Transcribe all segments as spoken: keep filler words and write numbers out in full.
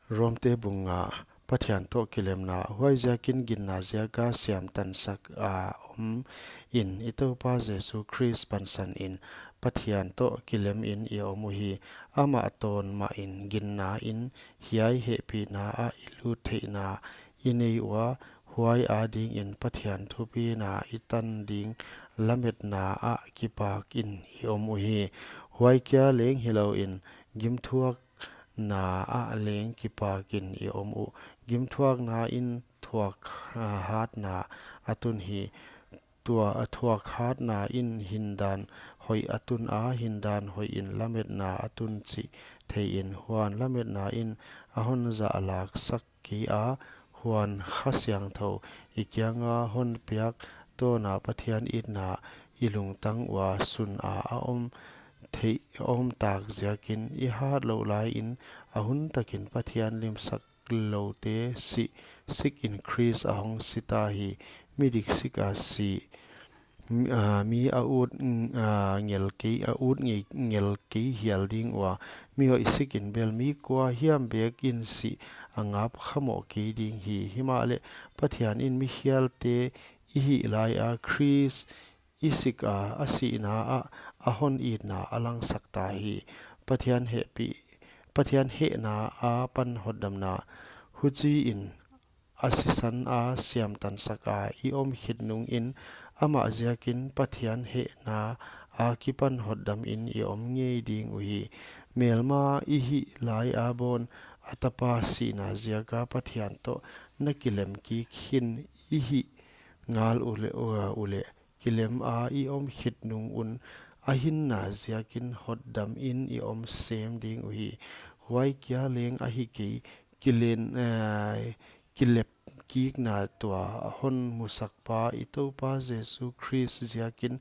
Romte bung nga. Pathian toh kilemna. Huaiziakin ginna ziaka siamtansak a om in i Toupa Jesu Khrist pansan in Pathian toh kilem in i om uhi. Amah tawn mah in ginna in hiai hehpihna ah i lut theihna i nei ua, huai adingin Pathian thupina i tan ding lametna ah kipak in i om uhi. Huai kia leng hilou in gimthuak na ah leng kipak in i om uh. Gimthuakna in thuak, ah, hatna a tun hi. Tua, ah, thuak hatna in hindan hoih a tun a, hindan hoih in lametna a tun chih thei in, huan lametna in a hon zahlaksak kei a, huan Kha Siangthou i kianga hon piak tawna Pathian itna i lungtang ua sun a a om theih a om tak ziakin i hat louh lai in a hun takin Pathian limsak loute si, sik in Khrist a hong si ta hi. Midik sik a si, mi, ah, mi a ut, mm, ah, ngel kei, a ut ngei, ngel kei hial ding ua, mi hoih sik in bel mi kua hiam bek in si a ngap kha moh kei ding hi. Himahleh Pathian in mi hialte i hih lai a Khrist i sik a, a sihna ah a hon itna a langsak ta hi. Pathian hehpih, Pathian hehna a pan hotdamna. Huchiin a sisan a siamtansak a i om khit nungin amah ziakin Pathian hehna a kipan hotdam in i om ngei ding uhi. Melma i hih lai a bawn a tapa sihna ziaka Pathian toh na kilem kik khin i hih ngal uleh, ua uleh, kilem a i om khit nung un a hinna ziakin hotdam in i om sem ding uhi. Huai kia leng ahi kei, kilen, eh, kilep kikna tua hon musakpa i Toupa Jesu Khrist ziakin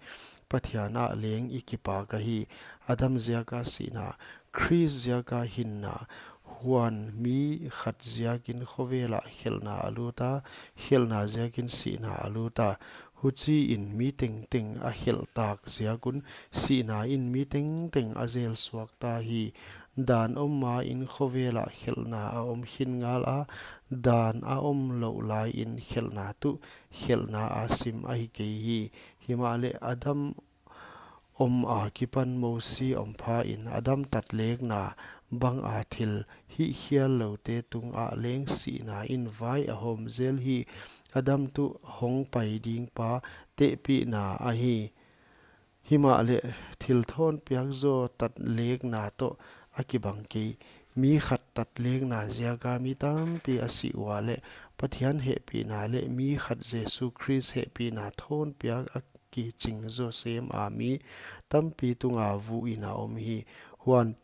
Pathian ah leng i kipak ahi. Adam ziaka sihna, Khrist ziaka hinna, huan mi khat ziakin khovel ah khelhna a lut a, khelhna ziakin sihna a lut a. Huchiin mi tengteng a khelh tak ziak un sihna in mi tengteng a zel suak ta hi. Dan om ma in khovel ah khelhna a om khin ngal a, dan a om louh lai in khelhna tuh khelhna a sim ahi kei hi. Himahleh Adam om a kipan Mosi om pha in Adam tatlekna bang a thil hihkhial loute tung ah leng sihna in vai a hawm zel hi. Adam tuh hong pai ding pa tehpihna ahi. Himahleh thil thawnpiak zaw tatlekna toh a kibang kei. Mi khat tatlekna ziaka mi tampi a si ua leh Pathian hehpihna leh mi khat Jesu Khrist hehpihna thawnpiak a kiching zaw sem a mi tampi tunga vuh in a om hi. Huan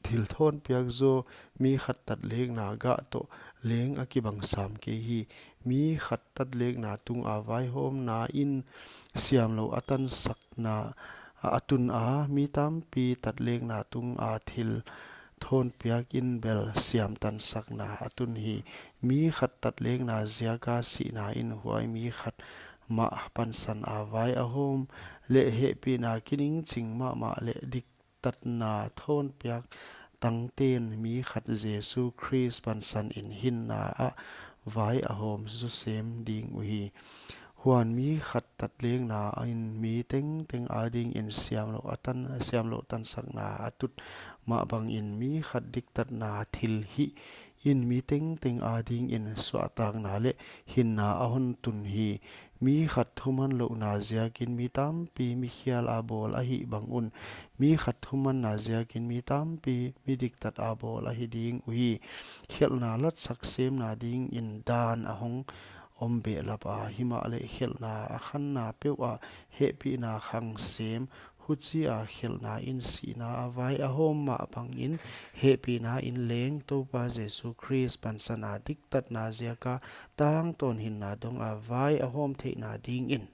thil thawnpiak zaw mi khat tatlekna gah toh leng a kibang sam kei hi. Mi khat tatlekna tunga vaihawmna in siamlouh a tansakna a tun a, mi tampi tatlekna tunga thil thawnpiak in bel siamtansakna a tun hi. Mi khat tatlekna ziaka sihna in huai mi khat mah pansan a vai a hawm leh hehpihna kiningching mahmah leh diktatna thawnpiak tangten mi khat Jesu Khrist pansan in hinna ah vai a hawm zaw sem ding uhi. Huan mi khat tatlekna in mi tengteng adingin siamlouh a tan, siamlouh tansakna a tut mah bangin mi khat diktatna thilhih in mi tengteng adingin suahtakna leh hinna a hon tun hi. Mi khat thuman louhna ziakin mi tampi mikhial a bawl ahih bang un, mi khat thumanna ziakin mi tampi mi diktat a bawl ahi ding uhi. Khelhna latsak semna dingin dan a hong om behlap a, himahleh khelhna a khanna peuh ah hehpihna khang sem, huchia khelhna in sihna a vai a hawm mah bangin hehpihna in leng Toupa Jesu Khrist pansan a diktatna ziaka tangtawn hinna dong a vai a hawm theihna dingin